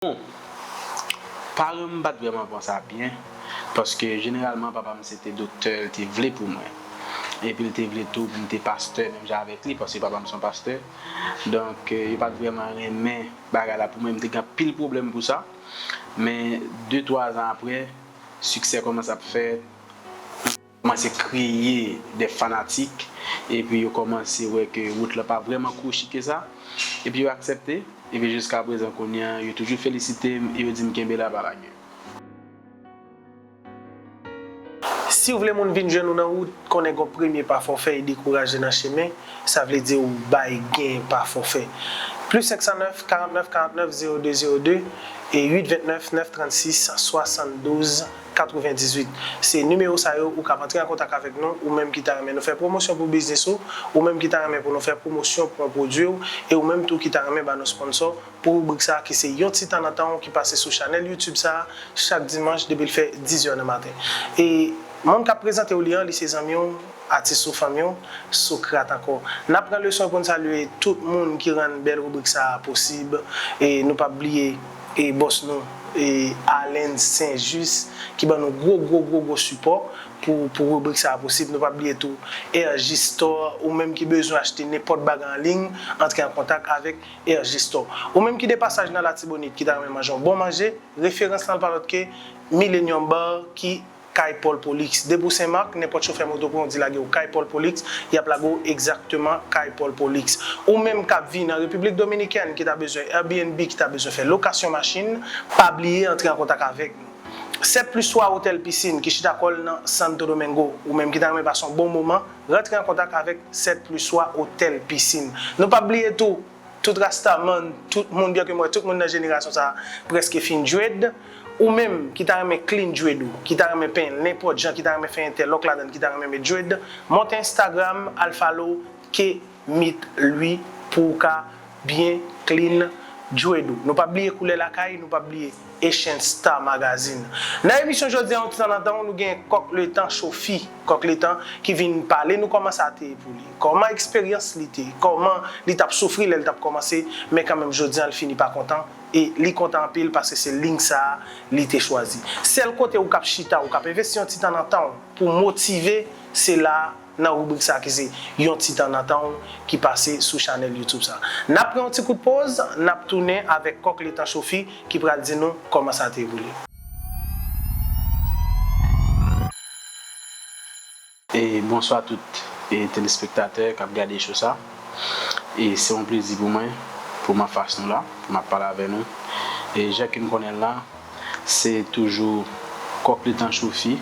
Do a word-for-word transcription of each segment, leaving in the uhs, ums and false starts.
Bon, paran m pa t vrèman pran sa byen, paske jeneralman papa m se te doktè l te vle pou mwen. Epi l te vle tou pou m te pastè menm jan avèk li, paske papa m se yon pastè. Donk, eh, yo pa t vrèman renmen bagay la pou mwen, m te gen anpil pwoblèm pou sa. Men de twa zan apre, siksè kòmanse ap fèt, kòmanse kreye de fanatik, epi yo kòmanse wè ke wout la pa vrèman kwochi ke sa, epi yo aksepte, epi jiska prezan kounye a, yo toujou felisite m, e yo di m kenbe la pa lage. Si w vle moun vin jwenn ou nan wout, konnen gon premye pa fòfè e dekouraje nan chemen, sa vle di ou bay gen pa fòfè. Plis senk san nèf, karant nèf, karant nèf, zewo de zewo de e uit vennèf, nèf trannsis, swasanndouz, katrevendizuit. Se nimewo sa yo ou kab antre an kontak avèk nou, ou menm ki ta renmen nou fè pwomosyon pou biznis ou, ou menm ki ta renmen pou nou fè pwomosyon pou yon pwodui w, e ou menm tou ki ta renmen ba nou sponsò pou ribrik sa a ki se yon ti tan nan tan w ki pase sou chanèl YouTube sa a chak dimanch depi l fè diz è nan maten. E moun k ap prezante w li an, li se zanmi w, atis ou, fanmi w, Sokrat ankò. N ap pran leson pou n salye tout moun ki rann bèl ribrik sa a posib. E nou p ap bliye e bòs nou, e Alen Sen Jis, ki ban nou gwo, gwo, gwo, gwo sipò pou, pou ribrik sa a posib. Nou p ap bliye tou R J Store, ou menm ki bezwen achte nenpòt bagay an liy, antre an kontak avèk R J Store. Ou menm ki de pasaj nan Latibonit, ki ta renmen manje yon bon manje, referans lan pa lòt ke Millennium Bar ki kay Paul Polix. Depi w Senmak, nenpòt chofè moto pran w di lage w kay Paul Polix, y ap lage w egzakteman kay Paul Polix. Ou menm k ap viv nan Repiblik Dominikèn, ki ta bezwen Airbnb, ki ta bezwen fè lokasyon machin, pa bliye antre an kontak avèk nou. Sèt plis twa Otèl Pisin, ki chita kò l nan Santo Domingo. Ou menm ki ta renmen pase yon bon moman, rantre an kontak avèk Sèt plis twa Otèl Pisin. Nou p ap bliye tou, tout rastaman, tout moun, byen ke m wè tout moun nan jenerasyon sa a prèske fin dread, ou menm ki ta renmen clean dread ou, ki ta renmen penyen l nenpòt jan, ki ta renmen fè entèlòk ladan l, ki ta renmen met dread, monte Instagram, al follow K Meet Louis pou w ka byen clean dread ou. Nou p ap bliye Koulè Lakay, nou p ap bliye Asian Star Magazine. Nan emisyon jodi a, yon ti tan nan tan, nou gen Kòk Letan Chofi. Kòk Letan ki vin pale nou kòman sa te ye pou li, kòman eksperyans li te, kòman li t ap soufri lè l t ap kòmanse, men kanmenm jodi a l fini pa kontan, e li kontan anpil paske se liy sa a li te chwazi. Sèl kote ou k ap chita, ou k ap envesti yon ti tan nan tan w pou motive, se la a nan ribrik sa a ki se yon ti tan nan tan w ki pase sou chanèl YouTube sa a. N ap pran yon ti kout poz, n ap tounen avèk Kòk Letan Chofi ki pral di nou kòman sa te ye pou li. E bonswa tout e telespektatè k ap gade cho sa. E se yon plezi pou mwen pou m anfas nou la, pou m ap pale avè nou. E jan ke n konnen l la, se toujou Kòk Letan Chofi,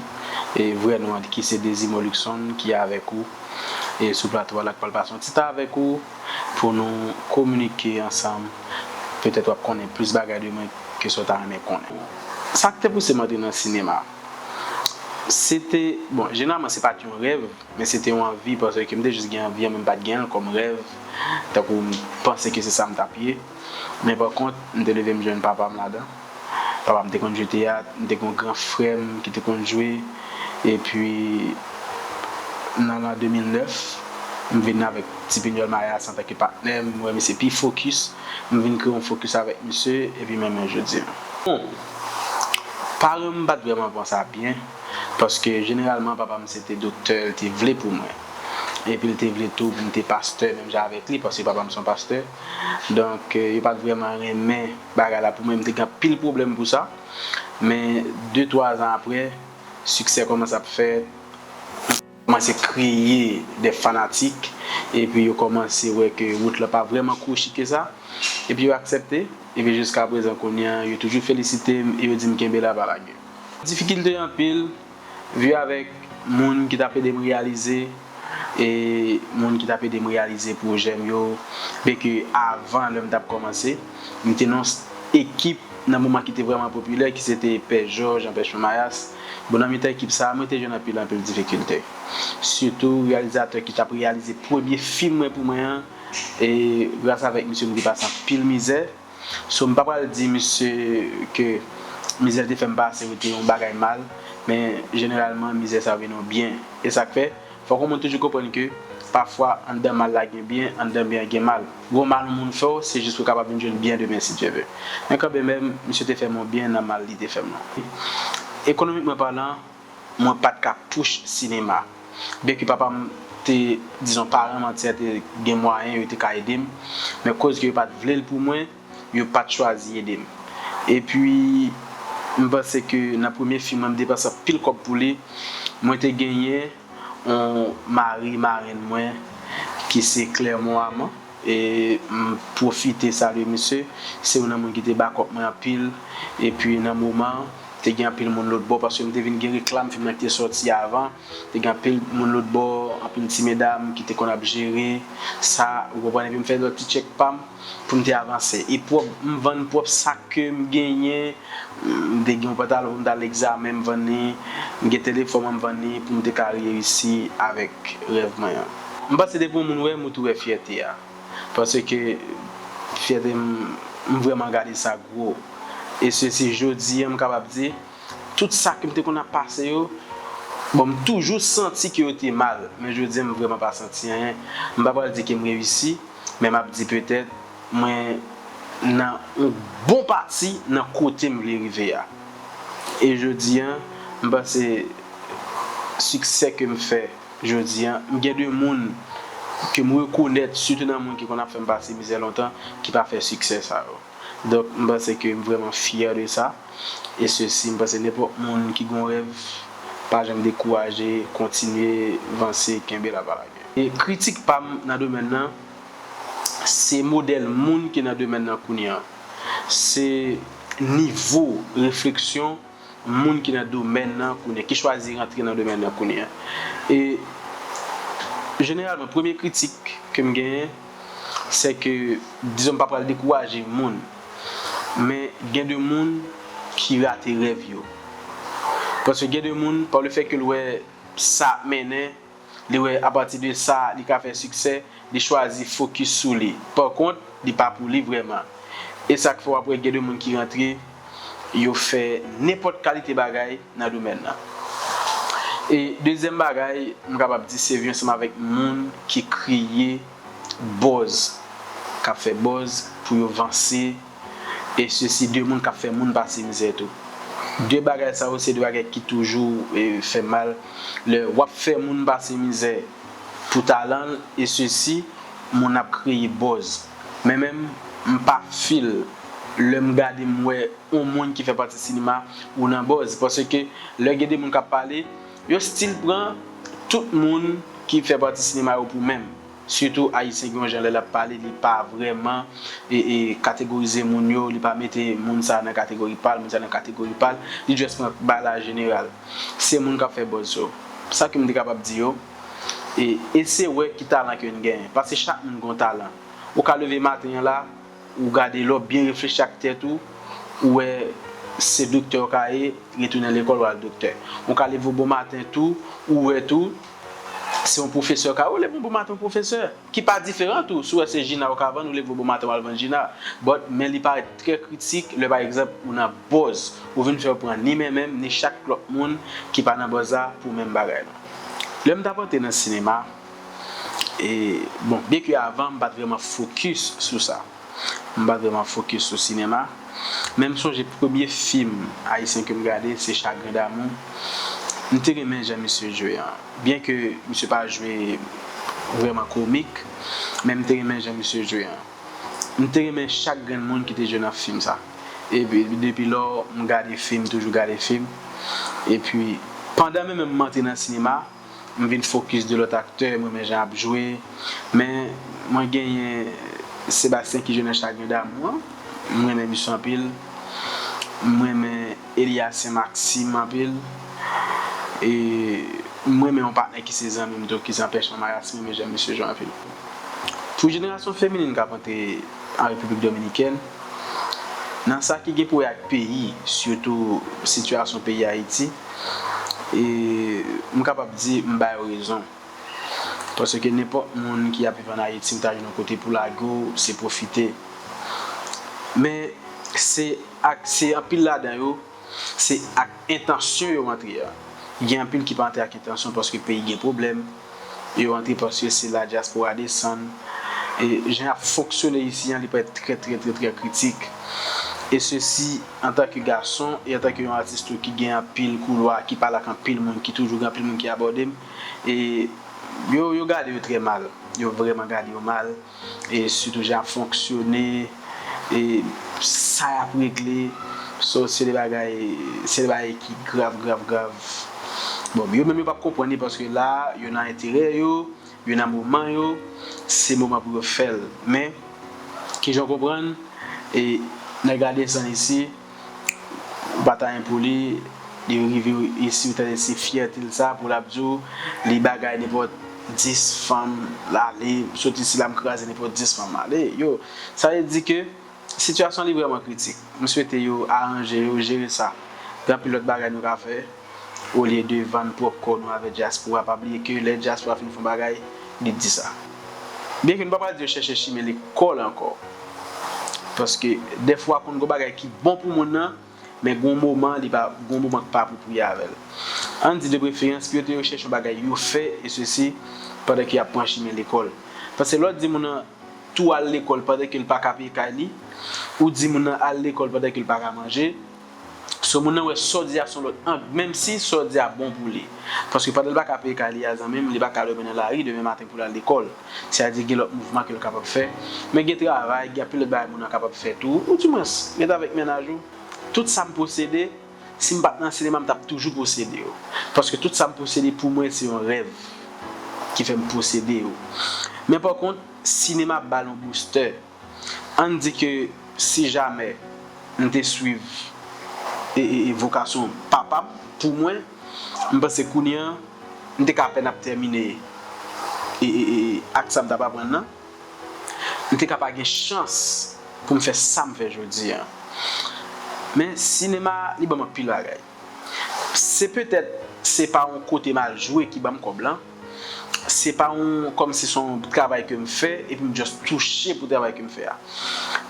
e vrè non an ki se Désiré Luckson ki avèk ou, e sou plato a la k pral pase yon ti tan avèk ou pou nou kominike ansanm. Petèt w ap konnen plis bagay de mwen ke sa w ta renmen konnen. Sa k te pouse m antre nan sinema? Se te, bon, jeneralman, se pa t yon rèv, men se te yon anvi, paske m te jis gen anvi an, men m pa t gen l kòm rèv, tankou m panse ke se sa m t ap ye. Men pa kont, m te leve m jwenn papa m ladan. Papa m te konn jwe teyat, m te gen yon gran frè m ki te konn jwe, epi nan lan de mil nèf, m vin avèk Ti Pinyòl Mayas antanke patnè m, m wè misye pi fokis, m vin kreye yon fokis avèk misye, epi menm jodi a. Bon, paran m pa t vrèman pran sa byen, paske jeneralman papa m se te doktè l te vle pou mwen. Epi l te vle tou pou m te pastè menm jan avèk li, paske papa m se yon pastè. Donk, eh, yo pa t vrèman renmen bagay la pou mwen, m te gen anpil pwoblèm pou sa. Men de twa zan apre, siksè kòmanse ap fèt, kòmanse kreye de fanatik, epi yo kòmanse wè ke wout la pa vrèman kwochi ke sa, epi yo aksepte, epi jiska prezan kounye a, yo toujou felisite m e yo di m kenbe la pa lage. Difikilte anpil, vi avèk moun ki t ap ede m reyalize, e moun ki t ap ede m reyalize pwojè m yo, byenke avan lè m t ap kòmanse, m te nan yon s-, ekip nan moman ki te vrèman popilè, ki se te Pè Jòj, Anpèchman Mayas. Bon, nan mitan ekip sa a, mwen te jwenn anpil, anpil difikilte. Sitou reyalizatè ki t ap reyalize premye fim mwen pou mwen an, e gras avèk misye, m te pase anpil mizè. So, m pa pral di misye ke mizè l te fè m pase yo te yon bagay mal, men jeneralman, mizè sa yo vin yon byen. E sa k fè, fòk yon moun toujou konprann ke Pafwa, anndan mal la gen byen, anndan byen an gen mal. Gwo mal yon moun fè w, se jis pou w kapab vin jwenn byen demen, si Dye vle. Men kanmenm, misye te fè m yon byen nan mal li te fè m lan. Ekonomikman palan, mwen pa t ka push sinema. Byenke papa m te, dizon, paran m antye te gen mwayen, yo te ka ede m, men koz ke yo pa t vle l pou mwen, yo pa t chwazi ede m. Epi, m panse ke nan premye fim mwen, m depanse anpil kòb pou li. Mwen te genyen yon mari marenn mwen ki se Clermont Armand. E m pwofite salye misye. Se youn nan moun ki te bakòp mwen anpil. Epi nan moman, te gen anpil moun lòt bò, paske m te vin gen reklam fim nan ki te sòti avan. Te gen anpil moun lòt bò, anpil ti medam ki te konn ap jere sa, ou konprann, epi m fè lòt ti tchèk pa m pou m te avanse. E pwòp, m vann pwòp sa ke m genyen. M te gen yon pantalon pou m t al egzamen, m vann li. M gen telefòn mwen, m vann li pou m te ka reyisi avèk rèv mwen an. M panse depi yon moun wè m, ou tou wè fyète a. Paske fyète m, m vrèman gade sa gwo. E sesi, jodi an, m kapab di, tout sa ke m te konn ap pase yo, bon, m toujou santi ke yo te mal, men jodi an, m vrèman pa santi anyen. M pa pral di ke m reyisi, men m ap di petèt mwen nan yon bon pati nan kote m vle rive a. E jodi an, m panse siksè ke m fè jodi an, m gen de moun ke m rekonèt, sitou nan moun ki konn ap fè m pase mizè lontan, ki pa fè siksè sa yo. Donk, m panse ke m vrèman fyè de sa. E sesi, m panse nenpòt moun ki gon rèv, pa janm dekouraje, kontinye vanse, kenbe la, pa lage. E kritik pa m nan domèn nan, se modèl moun ki nan domèn nan kounye an. Se nivo refleksyon moun ki nan domèn nan kounye, ki chwazi rantre nan domèn nan kounye an. E jeneralman, premye kritik ke m genyen, se ke, dizon, m pa pral dekouraje moun, men gen de moun ki rate rèv yo. Paske gen de moun, pa le fè ke l wè sa ap mennen, li wè apati de sa, li ka fè siksè, li chwazi fokis sou li. Pa kont, li pa pou li vrèman. E sa k fè w ap wè gen de moun ki rantre, yo fè nenpòt kalite bagay nan domèn nan. E dezyèm bagay, m kapab di se vin ansanm avèk moun ki kriye buzz, k ap fè buzz pou yo vanse, e sesi de moun k ap fè moun pase mizè tou. De bagay sa yo, se de bagay ki toujou, e, fè mal. Lè w ap fè moun pase mizè pou talan l, e sesi, moun ap kreye buzz. Men menm, m pa feel lè m gade, m wè yon moun ki fè pati sinema ou nan buzz. Paske lè gen de moun k ap pale, yo still pran tout moun ki fè pati sinema yo pou menm. Sitou Ayisyen gen yon jan lè l ap pale, li pa vrèman, e, e, kategorize moun yo, li pa mete moun sa nan kategori pa l, moun sa nan kategori pa l, li just pran bagay la jeneral. Se moun k ap fè buzz yo. Sa ke m te kapab di yo, e, eseye wè ki talan ke n genyen. Paske chak moun gen yon talan. Ou ka leve maten an la, ou gade lè w byen reflechi ak tèt ou, ou wè se doktè w ka ye, retounen lekòl w al doktè. Ou ka leve w bon maten tou, ou wè tou, se yon pwofesè w ka ye, ou leve w bon maten yon pwofesè. Ki pa diferan tou, si w wè se jina w ka vann, ou leve w bon maten w al vann jina. But, men li parèt trè kritik lè pa egzanp ou nan buzz, ou vin fè yo pran ni men menm, ni chak lòt moun ki pa nan buzz la pou menm bagay la. Lè m t ap antre nan sinema, e, bon, byenke avan m pa t vrèman fokis sou sa. M pa t vrèman fokis sou sinema. Men m sonje premye fim ayisyen ke m gade, se Chagrin d'amour. M te renmen jan misye jwe an. Byenke misye pa jwe vrèman komik, men m te renmen jan misye jwe an. M te renmen chak grenn moun ki te jwe nan fim sa. Epi, depi lò, m gade fim, toujou gade fim. Epi, pandan menm m antre nan sinema, m vin fokis de lòt aktè, m renmen jan ap jwe. Men, mwen genyen Sébastien ki jwe nan Chagrin d'amour an. M renmen misye anpil. M renmen Elias Saint Maxime anpil. E m renmen yon patnè ki se zanmi m tou, ki se Anpè Chanmayas, m renmen jan misye jwe anpil. Pou jenerasyon feminin k ap antre an Repiblik Dominikèn, nan sa ki gen pou wè ak peyi, sitou sitiyasyon peyi Ayiti, e m kapab di m ba yo rezon. Paske nenpòt moun ki ap viv ann Ayiti, ou ta jwenn yon kote pou lage w, se pwofite. Men se ak, se anpil ladan yo, se ak entansyon yo antre a. Gen anpil ki pa antre ak entansyon paske peyi gen pwoblèm. yo antre paske se la dyaspora desann. E jan y ap fonksyone isi an, li parèt trè, trè, trè, trè kritik. E sesi, antanke gason e antanke yon atis tou ki gen anpil koulwa, ki pale ak anpil moun, ki toujou gen anpil moun ki abòde m, e yo, yo gade yo trè mal. Yo vrèman gade yo mal. E sitou jan y ap fonksyone, e sa y ap regle, so, se de bagay, se de bagay ki grav, grav, grav. Bon, yo menm yo p ap konprann li paske la, yo nan enterè yo, yo nan moman yo, se moman pou yo fè l. Men, kijan w konprann, e nèg la desann isi, ou pa ta enpoli, li rive isi, ou tande se fyète l sa, pou l ap di w, li bagay nenpòt dis fanm, l ale, m soti sila, m kraze nenpòt dis fanm, m ale. Yo, sa vle di ke sitiyasyon li vrèman kritik. M swete yo aranje, yo jere sa. Gen anpil lòt bagay nou ka fè, olye de vann pwòp kò nou avèk dyaspora. Pa bliye ke lè dyaspora fin fè yon bagay, li di sa. Byenke nou pa pral di yo chèche chimen lekòl ankò. Paske dèfwa konn gon bagay ki bon pou moun nan, men gon moman li pa, gon moman k pa apwopriye avè l. Ann di de preferans, piyote yo chèche yon bagay yo fè, e sesi, pandan ke y ap pran chimen lekòl. Paske lè w di moun nan tou al lekòl pandan ke l pa ka peye kay li, ou di moun nan al lekòl pandan ke l pa ka manje, so moun nan wè sa w di a se yon lòt ang, menm si sa w di a bon pou li. Paske pandan l pa ka peye kay li a, zanmi m, li pa ka dòmi nan lari demen maten pou l al lekòl. Sa vle di gen lòt mouvman ke l kapab fè. Men gen travay, gen anpil lòt bagay moun nan kapab fè tou. Ou dimwens, ret avèk mennaj ou. Tout sa m posede, si m pa t nan sinema, m t ap toujou posede yo. Paske tout sa m posede pou mwen, se yon rèv ki fè m posede yo. Men pa kont, sinema ba l yon boustè. Ann di ke si jamè m te swiv e, e, e vokasyon papa m, pou mwen, m panse kounye a, m te ka apèn ap tèmine e, e, e, e ak sa m t ap aprann nan. M te ka pa gen chans pou m fè sa m fè jodi a. Men sinema, li ban m anpil bagay. Se petèt, se pa yon kote m al jwe ki ban m kòb lan. Se pa yon, kòmsi se yon travay ke m fè, epi m just touche pou travay ke m fè a.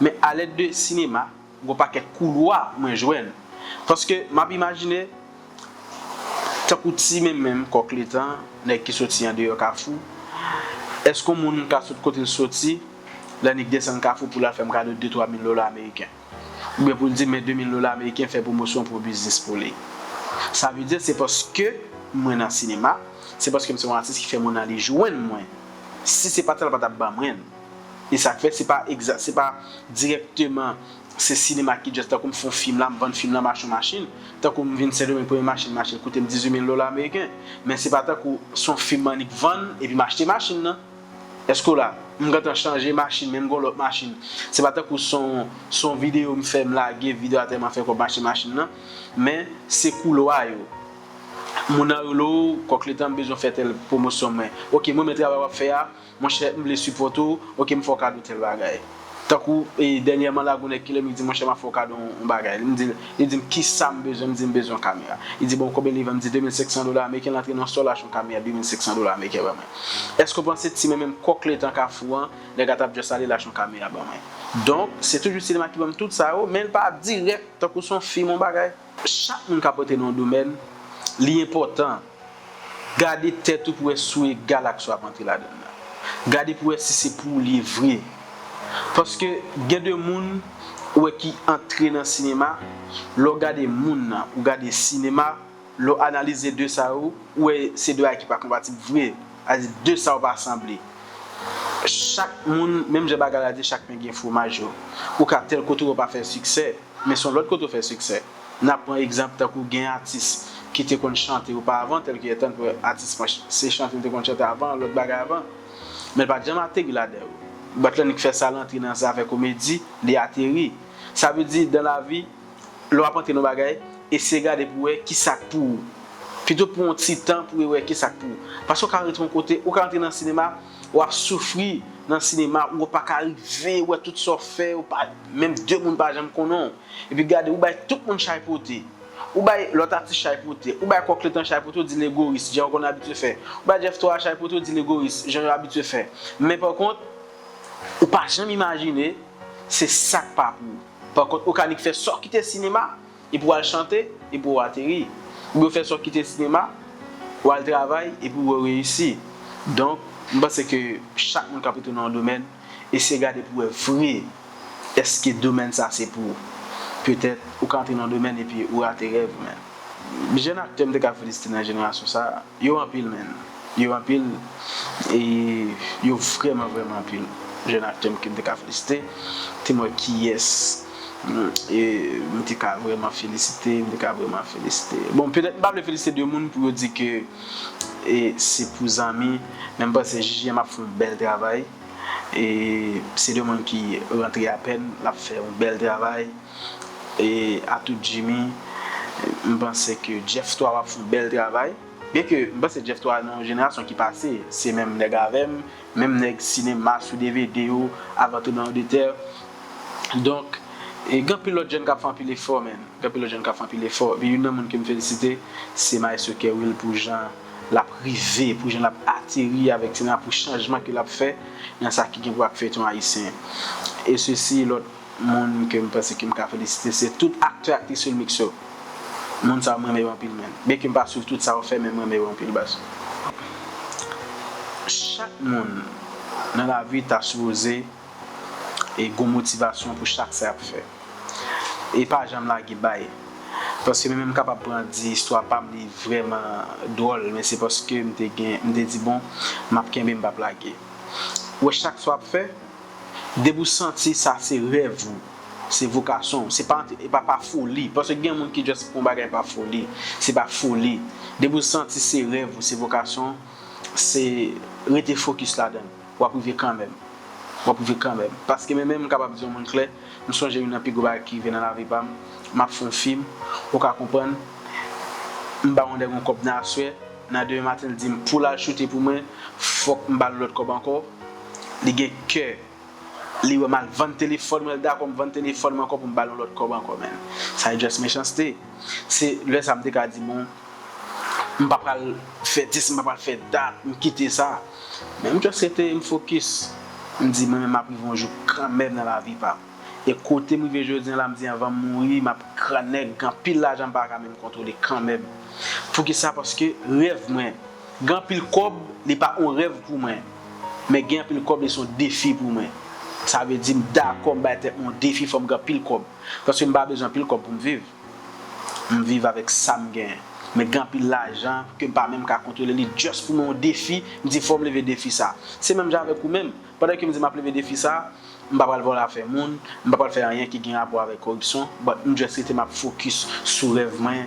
Men alèd de sinema, gon pakèt koulwa mwen jwenn. Paske m ap imajine, tankou ti menm menm, kòk letan, nèg ki soti andeyò Kafou, èske yon moun ka sot kote l soti, lè nik desann Kafou pou l al fè m kado de twa mil dola ameriken? Oubyen pou l di m, men de mil dola ameriken, fè pwomosyon pou biznis pou li. Sa vle di, se paske mwen nan sinema, se paske m se yon atis ki fè moun nan li jwenn mwen. Si se pa t sa, l pa t ap ban mwen l. E sa k fè, se pa egza-, se pa dirèkteman se sinema ki just tankou m fè yon fim la, m vann fim la, m achte yon machin. Tankou m vin Sendomeng, premye machin m achte l koute m dizuit mil dola ameriken. Men se pa tankou se yon fim m annik vann epi m achte machin nan. Èske w la? M gentan chanje machin, men m gen yon lòt machin. Se pa tankou se yon, se yon videyo m fè, m lage videyo atè, m ap fè kòb m achte machin nan. Men se koulwa yo. Moun nan rele w, kòk letan m bezwen fè tèl pwomosyon mwen. Oke, mwen men travay w ap fè a, monchè, m vle sipòte w, oke, m fè w kado tèl bagay. Tankou, e, dènyèman la, gon nèg ki rele m, li di, monchè, m ap fè w kado yon, yon bagay. Li m di, li di m, kisa m bezwen? M di, m bezwen yon kamera. Li di, bon, konbyen li vann? M di, de mil senk san dola ameriken, l antre nan stò, l achte yon kamera de mil senk san dola ameriken ban mwen. Èske w panse ti menm menm kòk letan Kafou an, nèg la t ap just ale, l achte yon kamera ban mwen? Donk, se toujou sinema ki ban m tout sa yo, men l pa dirèk, tankou se yon fim, yon bagay. Chak moun k ap antre nan yon domèn, li enpòtan gade tèt ou pou wè si w egal ak sa w ap antre ladan l la. Gade pou wè si se pou ou li ye vre. Paske gen de moun ou wè ki antre nan sinema, lè w gade moun nan, ou gade sinema, lè w analize de sa yo, ou wè se de bagay ki pa konpatib vre. Sa vle di de sa yo pa sanble. Chak moun, menm jan bagay la di, chak pen gen fwomaj yo. Ou ka tèl kote ou pa fè siksè, men se yon lòt kote ou fè siksè. N ap pran egzanp tankou gen atis ki te konn chante oparavan, tèl ke Ethan, atis mwen, se chante l te konn chante avan, lòt bagay avan. Men l pa t janm ateri ladan yo. But la nik fè sa, l antre nan zafè komedi, li ateri. Sa vle di, dan lavi, lè w ap antre nan bagay, eseye gade pou wè kisa k pou ou. Pito pran yon ti tan pou w wè kisa k pou ou. Paske w ka ret yon kote, ou ka antre nan sinema, w ap soufri nan sinema, ou pa ka rive wè tout sa w fè, ou pa, menm de moun pa janm konnen w. Epi gade, ou bay tout moun chay pote. Ou bay lòt atis chay pote. Ou bay Kòk Letan chay pote, w di l egoyis, jan yo konn abitye fè. Ou bay Jeff Thora chay pote, w di l egoyis, jan yo abitye fè. Men pa kont, ou pa janm imajine, se sa k pa pou ou. Pa kont, ou ka nik fè sa w kite sinema, epi w al chante, epi w ateri. Oubyen w fè sa w kite sinema, w al travay, epi w reyisi. Donk, m panse ke chak moun k ap rete nan yon domèn, eseye gade pou wè vre, èske domèn sa se pou ou. Petèt, ou ka antre nan yon domèn epi ou rate rèv ou, menn. Jèn aktè m te ka felisite nan jenerasyon sa, yo anpil, menn. Yo anpil, e yo vrèman, vrèman anpil. Jèn aktè m ke m te ka felisite, te m wè kiyès, e m te ka vrèman felisite, m te ka vrèman felisite. Bon, petèt m pa vle felisite de moun pou yo di ke e se pou zanmi, men m panse J J M ap fè yon bèl travay. E se de moun ki rantre apèn, l ap fè yon bèl travay. E a tout Jimmy, m panse ke Jeff Twa ap fè yon bèl travay. Byen ke m panse Jeff Twa nan yon jenerasyon ki pase, se menm nèg avè m, menm nèg sinema sou D V D yo, avan tou nan Angletè. Donk, e gen anpil lòt jèn k ap fè anpil efò, menn. Gen anpil lòt jèn k ap fè anpil efò. Epi youn nan moun ke m felisite, se Maestro Kerwill pou jan l ap rive, pou jan l ap ateri avèk sinema, pou chanjman ke l ap fè nan sa ki gen pou wè ak feyton ayisyen. E sesi, lòt moun ke m panse ke m ka felisite, se tout aktè, aktris Wilmix yo. Moun sa yo, m renmen yo anpil, menn. Byen ke m pa swiv tout sa yo fè, men m renmen yo anpil, baz. Chak moun nan lavi ta sipoze e gon motivasyon pou chak sa y ap fè. E pa janm lage bay. Paske mwen menm m kapab pran di istwa pa m li vrèman dwòl, men se paske m te gen, m te di bon, m ap kenbe, m p ap lage. Ou wè chak sa w ap fè, depi w santi sa se rèv ou, se vokasyon w, se pa, e pa pa foli. Paske gen moun ki just fè yon bagay pa foli, se pa foli. Depi w santi se rèv ou, se vokasyon w, se rete fokis ladan l. W ap rive kanmenm. W ap rive kanmenm. Paske mwen menm, m kapab di yon moun klè, m sonje youn nan pi gwo bagay ki rive nan lavi pa m. M ap fè yon fim, ou ka konprann, m ba yon nèg yon kòb nan aswè, nan demen maten, l di m pou l al choute pou mwen, fòk m ba l yon lòt kòb ankò. Li gen kè, li wè m al vann telefòn mwen, l dakò m vann telefòn mwen ankò pou m ba l yon lòt kòb ankò, menn. Sa e just mechanste. Se lè sa m te ka di, bon, m pa pral fè dis, m pa pral fè dat, m kite sa. Men m just rete, m fokis. M di, mwen menm, m ap rive yon jou kanmenm nan lavi pa m. E kote m rive jodi a la, m di, anvan m mouri, m ap gran nèg, gen anpil lajan m pa ka menm kontwole kanmenm. Poukisa? Paske rèv mwen, gen anpil kòb, li pa yon rèv pou mwen. Men gen anpil kòb, li se yon defi pou mwen. Sa vle di, m dakò, m bay tèt mwen yon defi, fò m gen anpil kòb. Paske m pa bezwen anpil kòb pou m viv. M viv avèk sa m genyen. Men gen anpil lajan ke m pa menm ka kontwole li. Just pou mwen yon defi, m di fò m leve defi sa. Se menm jan avèk ou menm. Pandan ke m di m ap leve defi sa, m pa pral vòlè afè moun, m pa pral fè anyen ki gen rapò avèk koripsyon, but m just rete m ap fokis sou rèv mwen.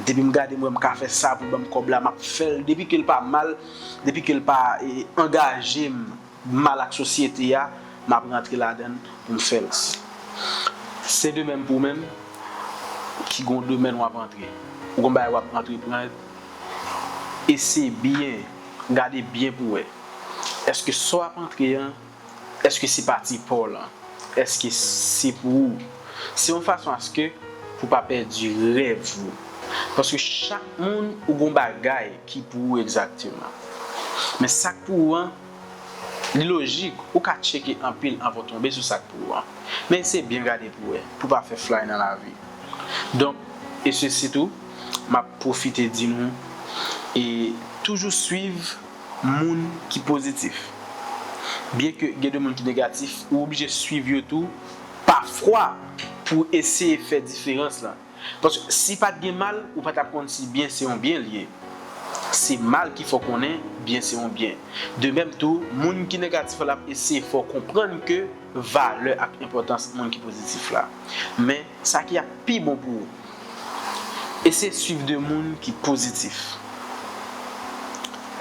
Depi m gade m wè m ka fè sa pou ban m kòb la, m ap fè l. Depi ke l pa mal, depi ke l pa, e, angaje m mal ak sosyete a, m ap rantre ladan l pou m fè l. Se de menm pou ou menm ki gon domèn w ap antre. Ou gon bagay w ap antreprann, eseye byen, gade byen pou wè. Èske sa w ap antre an, èske se pati pa w lan? Èske se pou ou? Se yon fason aske pou pa pèdi rèv ou. Paske chak moun ou gon bagay ki pou ou egzakteman. Men sa k pou ou an, li lojik, ou ka tcheke anpil anvan w tonbe sou sa k pou ou an. Men eseye byen gade pou wè, pou pa fè flay nan lavi. Donk, e sesi tou, m ap pwofite di nou, e toujou swiv moun ki pozitif. Byen ke gen de moun ki negatif, ou oblije swiv yo tou, pafwa, pou eseye fè diferans lan. Paske si pa t gen mal, ou pa t ap konn si byen se yon byen li ye. Se mal ki fè w konnen byen se yon byen. De menm tou, moun ki negatif la ap eseye fè w konprann ke valè ak enpòtans moun ki pozitif la. Men, sa ki ap pi bon pou ou, eseye swiv de moun ki pozitif.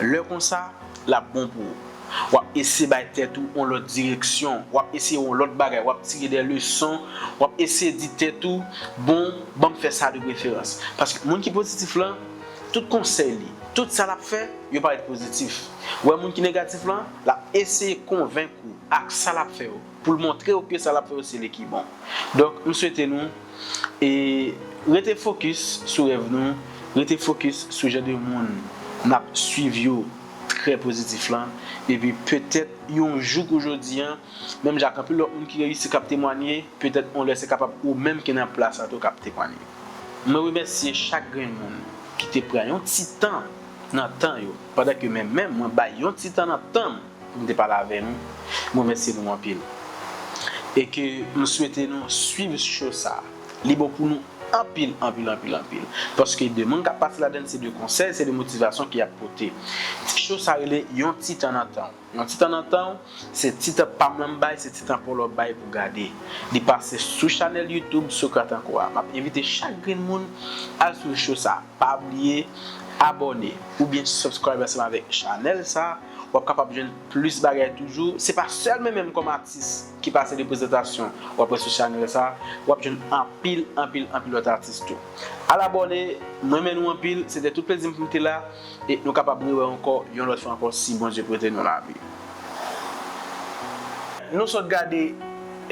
Lè konsa, l ap bon pou ou. W ap eseye bay tèt ou yon lòt direksyon. W ap eseye yon lòt bagay. W ap tire de leson. W ap eseye di tèt ou, bon, ban m fè sa de preferans. Paske moun ki pozitif lan, tout konsèy li, tout sa l ap fè, yo parèt pozitif. Ou wè moun ki negatif lan, l ap eseye konvenk ou ak sa l ap fè yo, pou l montre w ke sa l ap fè yo se li ki bon. Donk, m swete nou, e, rete fokis sou rèv nou, rete fokis sou jan de moun n ap swiv yo trè pozitif lan, epi petèt yon jou kou jodi a, menm jan ak anpil lòt moun ki reyisi k ap temwanye, petèt yon lè se kapab ou menm ki nan plas sa tou k ap temwanye. Mwen remèsye chak grenn moun ki te pran yon ti tan nan tan yo, pandan ke mwen menm, mwen bay yon ti tan nan tan m pou m te pale avè nou. Mwen remèsye nou anpil. E ke m swete nou swiv show sa. Li bon pou nou anpil, anpil, anpil, anpil. Paske de moun k ap pase ladann, se de konsèy, se de motivasyon ki ap pote. Show sa rele yon ti tan nan tan w. Yon ti tan nan tan w, se ti tan pa m lan m bay, se ti tan pa w la w bay pou gade. Li pase sou chanèl YouTube Socrate Encore a. M ap envite chak grenn moun al sou show sa. Pa bliye abòne oubyen subscribe ansanm avèk chanèl sa. W ap kapab jwenn plis bagay toujou. Se pa sèlman menm kòm atis ki pase de prezantasyon w ap wè sou chanèl sa. W ap jwenn anpil, anpil, anpil lòt atis tou. Al abòne, mwen renmen nou anpil. Se te tout plezi m pou m te la. E nou kapab rewè ankò yon lòt fwa ankò si Bondye prete nou lavi. Nou sot gade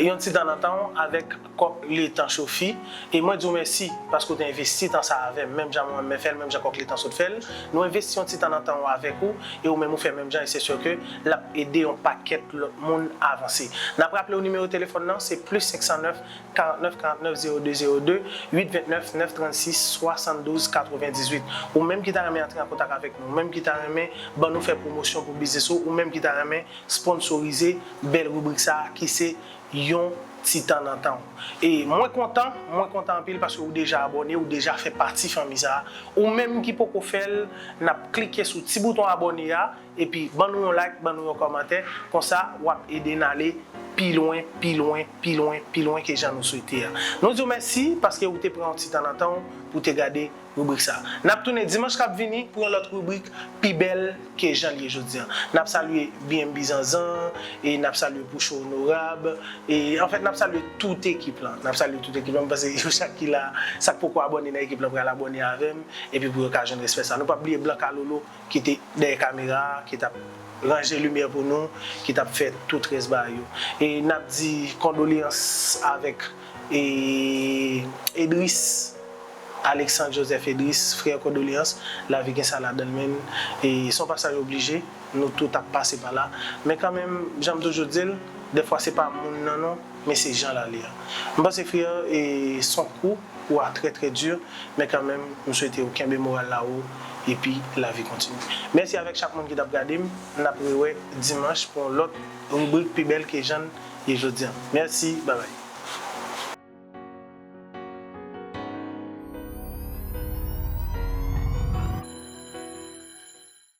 yon ti tan nan tan w avèk Kòk Letan Chofi. E mwen di w mèsi paske w te envesti tan sa avè m. Menm jan mwen, mwen fè l, menm jan Kòk Letan sot fè l. Nou envesti yon ti tan nan tan w avèk ou, e ou menm ou fè menm jan, e se si ke l ap ede yon pakèt lòt moun avanse. N ap raple w nimewo telefòn nan, se plis senk san nèf, karant nèf, karant nèf, zewo de, zewo de, uit vennèf, nèf trannsis, swasanndouz, katrevendizuit. Ou menm ki ta renmen antre an kontak avèk nou, ou menm ki ta renmen ban nou fè pwomosyon pou biznis ou, ou menm ki ta renmen sponsorize bèl ribrik sa a ki se yon ti tan nan tan w. E mwen kontan, mwen kontan anpil paske ou deja abòne, ou deja fè pati fanmi sa a. Ou menm ki poko fè l, n ap klike sou ti bouton abòne a, epi ban nou yon like, ban nou yon kòmantè, konsa w ap ede n ale pi lwen, pi lwen, pi lwen, pi lwen ke jan nou swete a. Nou di w mèsi paske ou te pran yon ti tan nan tan w pou te gade ribrik sa. N ap tounen dimanch k ap vini pou yon lòt ribrik pi bèl ke jan l ye jodi a. N ap salye B M B Zanzan, e n ap salye Poucho Onorab, e anfèt, n ap salye tout ekip lan. N ap salye tout ekip lan, m panse yo chak ki la, sa k poko abòne nan ekip lan pral abòne avè m, epi pou yo ka jwenn respè sa. Nou p ap bliye Blanka Lolo ki te dèyè kamera a, ki t ap ranje limyè pou nou, ki t ap fè tout rès bagay yo. E n ap di kondoleyans avèk, e, Edris, Alexandre Joseph Edris, frè, kondoleyans, lavi gen sa ladan l, men, e se yon pasaj oblije, nou tout ap pase pa la. Men kanmenm, jan m toujou di l, dèfwa se pa moun nan non, men se jan l ale a. M panse, frè, e se yon kou ou a trè, trè di, men kanmenm, m swete w kenbe moral la wo, epi lavi kontinye. Mèsi avèk chak moun ki t ap gade m, n ap rewè dimanch pou yon lòt ribrik pi bèl ke jan l ye jodi a. Mèsi, babay.